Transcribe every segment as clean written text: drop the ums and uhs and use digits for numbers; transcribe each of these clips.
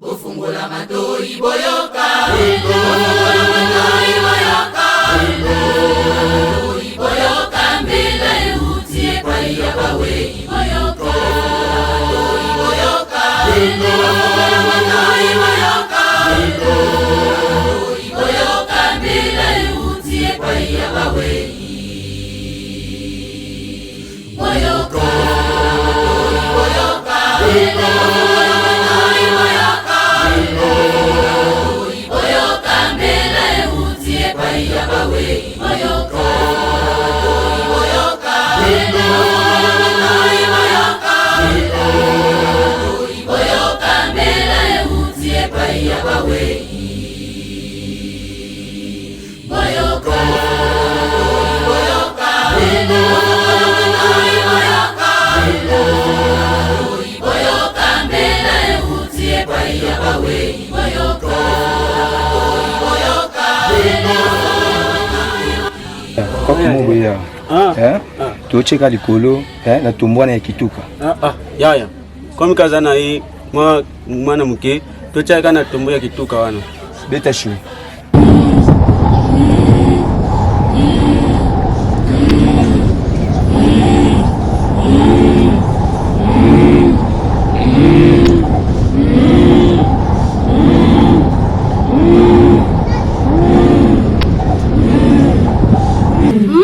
Bofungola matoyi boyoka, bofungola matoyi boyoka, matoyi boyoka, mbela euti epai ya bawei boyoka, matoyi boyoka, bofungola matoyi boyoka, matoyi boyoka, mbela euti epai ya bawei boyoka, matoyi boyoka, bofungola matoyi boyoka, matoyi boyoka, mbela euti epai ya bawei boyoka, matoyi boyoka, bofungola matoyi boyoka, matoyi boyoka, mbela euti epai ya bawei boyoka, matoyi boyoka, bofungola matoyi boyoka, matoyi boyoka, mbela euti epai ya bawei boyoka, matoyi boyoka, Kopo moko ya. Eh? Tocheka likolo eh na tombwana ya kituka. Ah ah yaya. Komi kaza na ye mwa mwana moke totyaka na tombo ya kituka wana. Beta chou.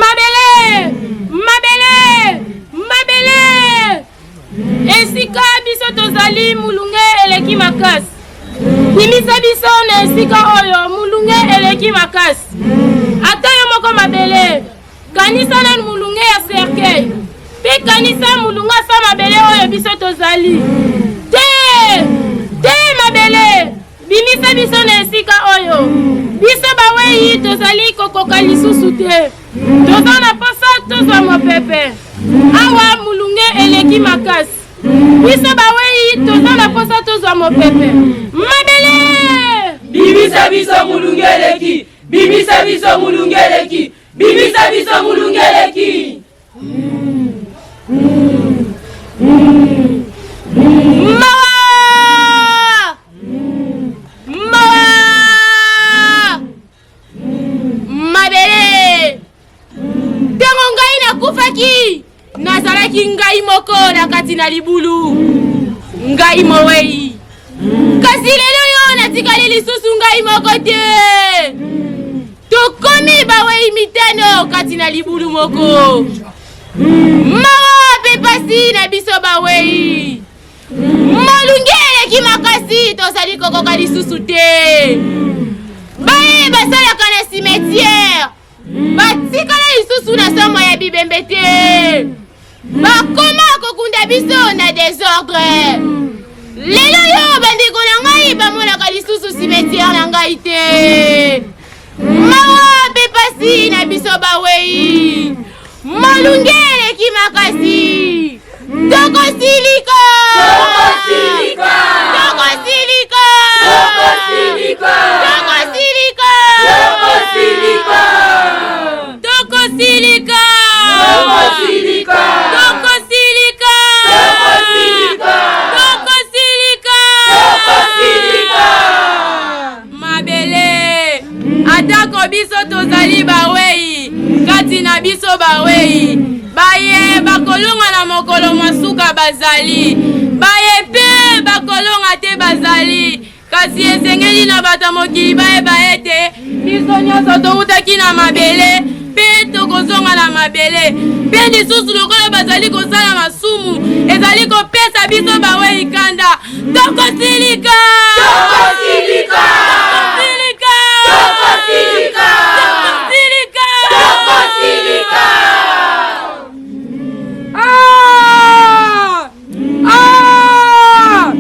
Mabele! Mabele! Mabele! Esika biso tozali molunge eleki makasi. Bimisa biso na esika oyo molunge eleki makasi. Ata yo moko mabele, kanisa nanu molunge ya cercueil mpe kanisa molunge asa mabele oyo biso tozali. Te! Te mabele! Bimisa biso na esika oyo. Biso bawei tozali kokoka lisusu te. Toza na posa tozwa mopepe. Awa molunge eleki makasi. Biso bawei toza na posa tozwa mopepe. Mabele! Bimisa biso molunge eleki! Bimisa biso molunge eleki! Bimisa biso molunge eleki! Mawa! Mawa! Mabele! Ntango ngai nakufaki, nazalaki ngai moko na kati na libulu, ngai mowei. Kasi lelo yo natikali lisusu ngai moko te. Tokomi bawei mitano kati na libulu moko. Mawa mpe pasi na biso bawei. Molunge eleki makasi, tozali kokoka lisusu te. Baye basalaka na cimetière batikala lisusu na somo ya bibembe te. Bakoma kokunda biso na desordre. Lelo yo bandeko na ngai bamonaka lisusu cimetière na ngai te. Mawa mpe pasi na biso bawei. Molunge eleki makasi. Tokosilika! Tokosilika! Tokosilika! Tokosilika! Tokosilika! Tokosilika! Tokosilika! Tokosilika! Tokosilika! Tokosilika! Tokosilika! Tokosilika! Mabele, atako biso tozali bawei, kati na biso bawei baye bakolonga na mokolo mwa suka bazali, baye mpe bakolonga te bazali. Kasi esengeli na bato ya mokili bayeba ete biso nyonso towutaki na mabele mpe tokozonga na mabele. Mpe lisusu lokola bazali kosala masumu, ezali kopesa biso bawei kanda. Tokosilika! Tokosilika! Tokosilika! Tokosilika! Tokosilika! Tokosilika! Ah! Ah!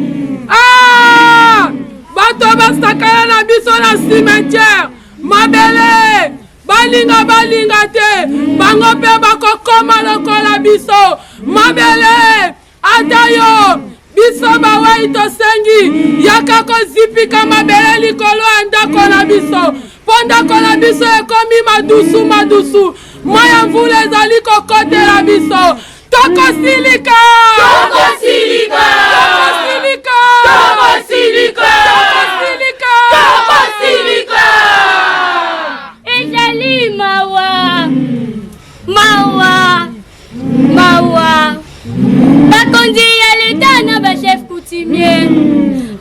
Ah! Bato basakana na biso na cimetière mabele balinga balinga te bango mpe bakokoma lokola biso mabele ata yo biso bawei tosengi yaka kozipika mabele likolo ya ndako na biso mpo ndako na biso ekomi madusu madusu mai ya mvula ezali kokotela biso tokosilika Tokosilika! tokosilika Tokosilika!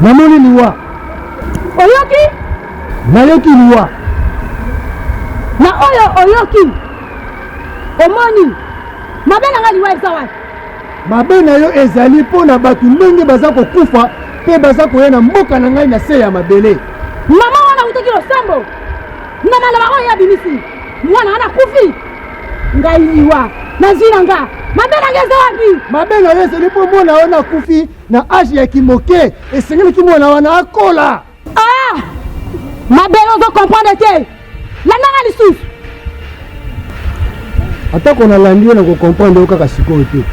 Namoni liwa. Oyoki? Nayoki liwa. Na oyo oyoki, omoni mabe na ngai liwa eza wapi? Mabe na yo ezali mpo na bato ndenge baza kokufa mpe baza koya na mboka na ngai na se ya mabele. Mama wana awutaki losambo na maloba oyo abimisi, mwana wana akufi, ngai liwa nazwi na nga. Mabe na ngai eza wapi? Mabe na yo ezali mpo mwana wana akufi na age ya kimoke, esengelaki mwana wana akola. Ah! Mabele ozo comprendre te. Landa nga lisusu. Atako nalandi yo, nako comprendre yo kaka sikoyo te.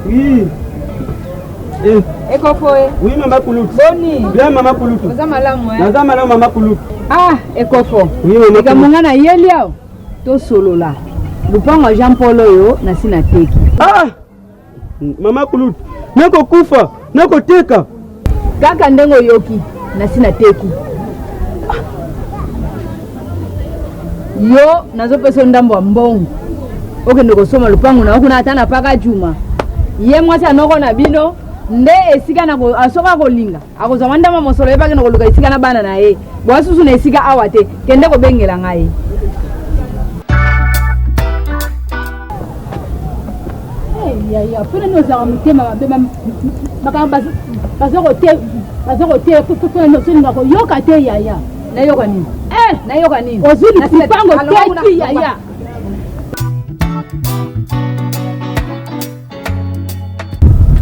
Oui. Eh. Ekofo eh. Oui mama Kulutu. Boni. Bien mama Kulutu. Oza malamu eh. Naza malamu mama Kulutu. Ah Ekofo. Oui mama. Likambo nga na yeli awa tosolola. Lupango ya Jean Paul oyo nasi nateki. Ah! Mama Kulutu, nakokufa, nakoteka. Kaka ndenge oyoki, nasi nateki. Yo nazopesa yo ndambo ya mbongo okende kosomba lopango na yo kuna ata na paka juma. Ye mwasi ya noko na bino nde esika na soki akolinga akozwa mwa ndambo ya mosolo ye mpe akende koluka esika na bana na ye. Boya susu na esika awa te, kende kobengela ngai. Yaya, mpo nani ozalaka motema mabe? Makambo baza koteya, mpo nani ozolinga koyoka te yaya? Nayoka nini? Nayoka nini? Ozwi lipango teki yaya.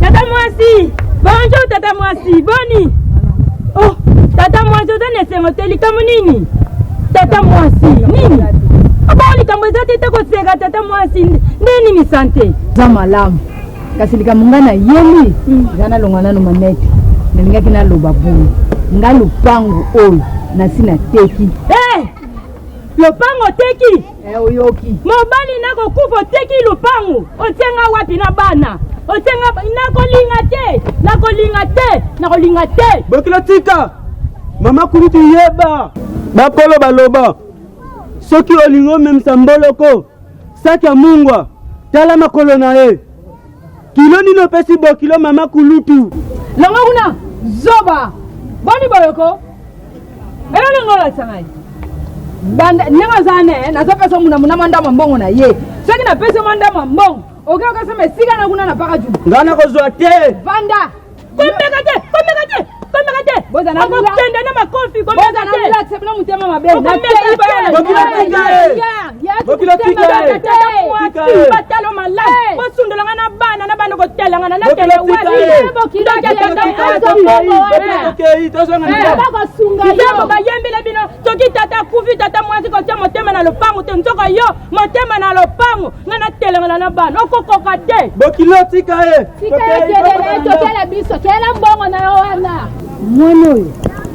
Tata mwasi, bonjour tata mwasi, boni? Oh, tata mwasi oza na esengo te, likambo nini? Tata mwasi, nini? Obo likambo eza te te koseka tata mwasi, nde nini sante? Eza malamu. Kasi likambo ngai nayeli, eza nalonga nano manete. Nalingaki naloba boye. Ngai lopango oyo nasi nateki. Eh! Lopango oteki? Eh, oyoki. Mobali nakokufa oteki lopango. Otie nga wapi na bana? Otie nga nakolinga te, nakolinga te, nakolinga te. Bokilo tika. Mama Kulutu yeba. Bakolo baloba. Soki olingi omemisa mboloko, saki ya mungwa, tala makolo na ye. Kilo nini opesi bokilo mama Kulutu? Longo kuna zoba. Boni boyoko. Elo ndenge olakisa ngai. Banda ndenge oza ne, nazopesa muna muna mwa ndambo mbongo na ye. Soki napesi mwa ndambo mbongo, oke okosomba esika na kuna na paka juma. Ngai nakozwa te. Vanda. Komeka te, komeka te, komeka te. Bozana Okokende na makofi, komeka te. Bozana bino motema mabe. Okomeka te. Bokilo tika ye. Bokilo tika ye. Tika ye. Batalo malamu. Bosundola nga na bana na bana kotelanga na nakende wapi. Ndoki ya tata Tokei, tozonga na ndako. Nzambe bayembela bino soki tata akufi tata mwasi kotia motema na lopango te nzoka yo motema na lopango nga natelengana na bana okokoka te. Bokilo tika ye. Tika ye kelele, tokela biso, kela mbongo na yo wana. Mwana oyo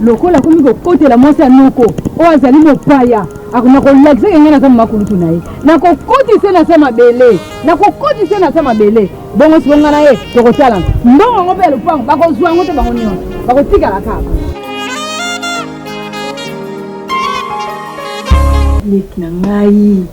lokola akomi kokotela mwasi ya noko oyo azali mopaya, nakolakisa ke ngai naza mama kulutu na ye, nakokotisa ye na se mabele, nakokotisa ye na se mabele. Bongo sikoyo ngai na ye tokotalana mbongo yango mpe ya lopango bakozwa yango te, bango nyonso bakotikala kaka. Leki na ngai,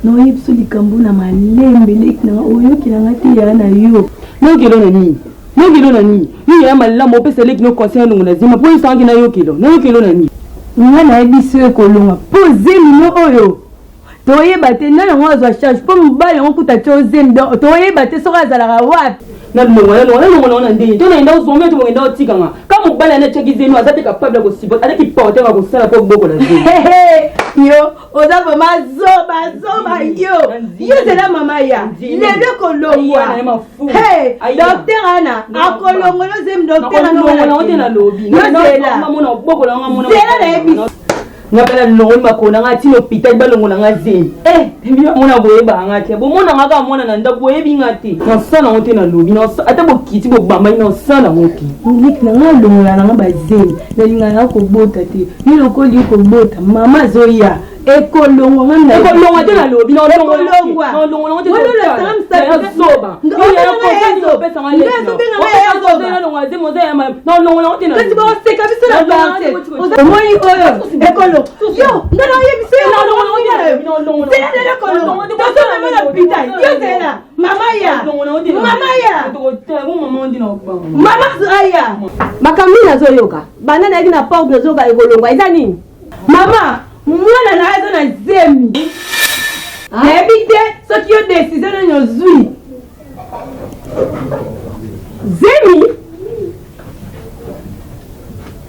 naoyebi biso likambo na malembe. Leki na ngai, oyokela ngai te ya na yo. Nayokelo na nini? Nayokelo na nini? Yo yaya malamu opesa leki no conseil alongo na zema po esangaki nayokelo. Nayokelo na nini? Ngai nayebisi yo ekolonga po zemi no oyo toyeba te nani yango azwa charge po mobali yango kuta tio zemi, donc toyeba te soki azalaka wapi. Nalongwa, nalongwa, nalongwa na wana ndenge to naenda ozombe to bongenda otika nga ka mobali ana tiaki zemi aza te capable ya kosupporter, aza ki porteur ya kosala po bokola zemi. Yo oza vraiment zoba zoba yo. Yo zela mama ya lelo ekolongwa. Hey, docteur ana akolongola zemi, docteur ana Nakolongola yango te nalobi. Yo zela. Namona bokola yango mona. Zela na yebi. Nga mpe nalongoli makolo na nga ntina hôpital balongola nga zemi. Bino mona boyebaka nga te. Bomona nga kaka mwana na ndako boyebi nga te. Nasala yango te nalobi. Ata bokiti bobambani nasala yango te. Leki na nga alongola na nga bazemi, nalingaka na kobota te. Yo lokoli yo kobota, mama azoya. Ekolongwa nga na Ekolongwa te nalobi Ekolongwa. nalongola Wana olakisanga misapi. zoba Kasi bakoseka biso na quartier. Omoni oyo ekolo. Yo, nga na oyebisa yo zela lelo ekolo. Tozomema na hôpital. Yo zela. Mama ya. Mama ya. Mama aya. Makambo nini nazoyoka? Banda nayaki na porte nazoyoka ekolongwa eza nini? Mama, mwana na yo aza na zemi. Nayebi te soki yo decision nini ozwi. Zemi?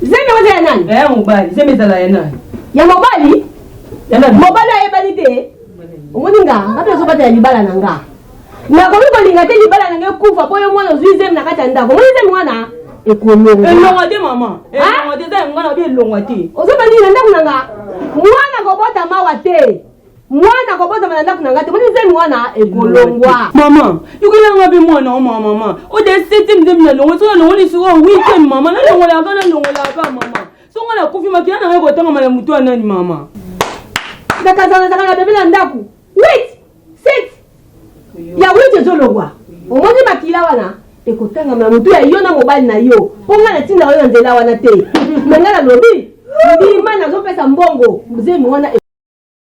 Zemi yango eza ya nani? Ya mobali. Zemi ezala ya nani? Ya mobali? Mobali ayebani te. Omoni nga, nga mpe nazobatela libala na nga. Nakoki kolinga te libala na nga ekufa mpo yo mwana ozwi zemi na kati ya ndako. Omoni zemi wana ekolongwa. Elongwa te mama. Elongwa te eza ya nga na bi elongwa te. Ozoba nini na ndako na nga? Mwana kobota mawa te. Mwana kobotama na ndako na nga te. Omoni zemi wana ekolongwa. Mama, yokelanga mpe mwana o mama mama. Ode septième zemi na longo, soki nalongoli sikoyo huitième mama, nalongolaka nalongolaka mama. Soki nga nakufi makila na ngai ekotangama na motu ya nani mama? Nakazanazaka na bebe na ndako. 8 7 ya 8 ezolongwa. Omoni makila wana ekotangama na motu ya yo na mobali na yo. Mpo ngai natindaka yo na nzela wana te. Me ngai nalobi ndima nazopesa mbongo zemi wana.